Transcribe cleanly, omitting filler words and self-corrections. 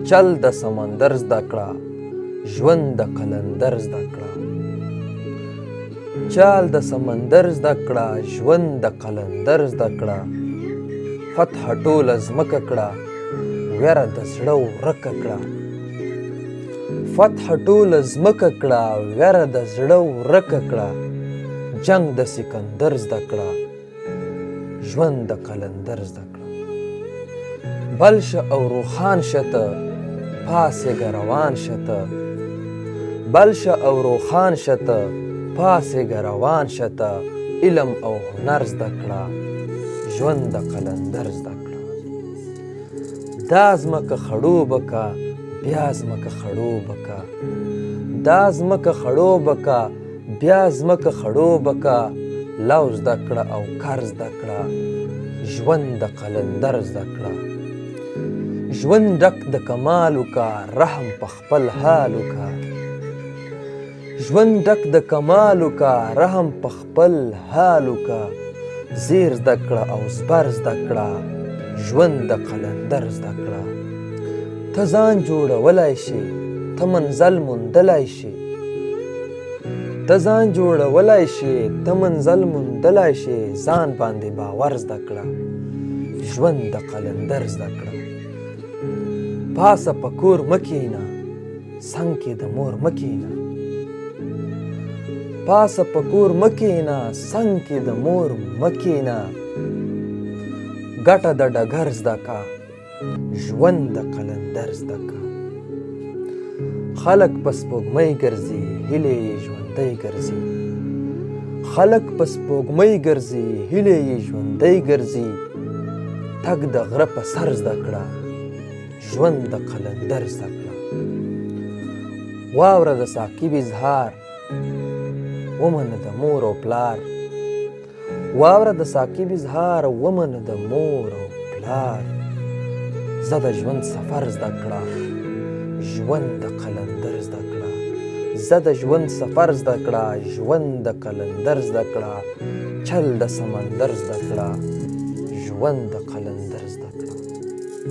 چل د سمندر زده کړه، ژوند د قلندر زده کړه. چال د سمندر زده کړه، ژوند د قلندر زده کړه. فتح ټوله ځمکه کړه، ویره د زړه ورکه کړه. فتح ټوله ځمکه کړه، ویره د زړه ورکه کړه. جنګ د سکندر زده کړه، ژوند د قلندر زده کړه. بل شه او روښان شه ته، پاڅېږه روان شه ته. بل شه او روښان شه ته، پاڅېږه روان شه ته. علم او هنر زده کړه، ژوند د قلندر زده کړه. دا ځمکه خړوبه که، بیا ځمکه خړوبه که. دا ځمکه خړوبه که، بیا ځمکه خړوبه که. لو زده کړه او کر زده کړه، ژوند د قلندر زده کړه. ژوند ډک د کمال وکا، رحم په خپل حال وکا. ژوند ډک د کمال وکا، رحم په خپل حال وکا. زیر زده کړه او زبر زده کړه، ژوند د قلندر زده کړه. ته ځان جوړولای شې، ته منزل موندلای شې. ته ځان جوړولای شې، ته منزل موندلای شې. ځان باندې باور زده کړه، ژوند د قلندر زده کړه. پاسه په کور مه کښېنه، څنګ کې د مور مه کښېنه. پاسه په کور مه کښېنه، څنګ کې د مور مه کښېنه. ګټه د ډګر زده که، ژوند د قلندر زده که. خلک په سپوږمۍ ګرځي، هیلې یې ژوندۍ ګرځي. خلک په سپوږمۍ ګرځي، هیلې یې ژوندۍ ګرځي. تګ د غره په سر زده کړه، ژوند د قلندر زده کړه. واوره د ثاقب اظهار، ومنه د مور او پلار. واوره د ثاقب اظهار، ومنه د مور او پلار. زه د ژوند سفر زده کړه، ژوند د قلندر زده کړه. زه د ژوند سفر زده کړه، ژوند د قلندر زده کړه. چل د سمندر زده کړه، ژوند د قلندر زده کړه.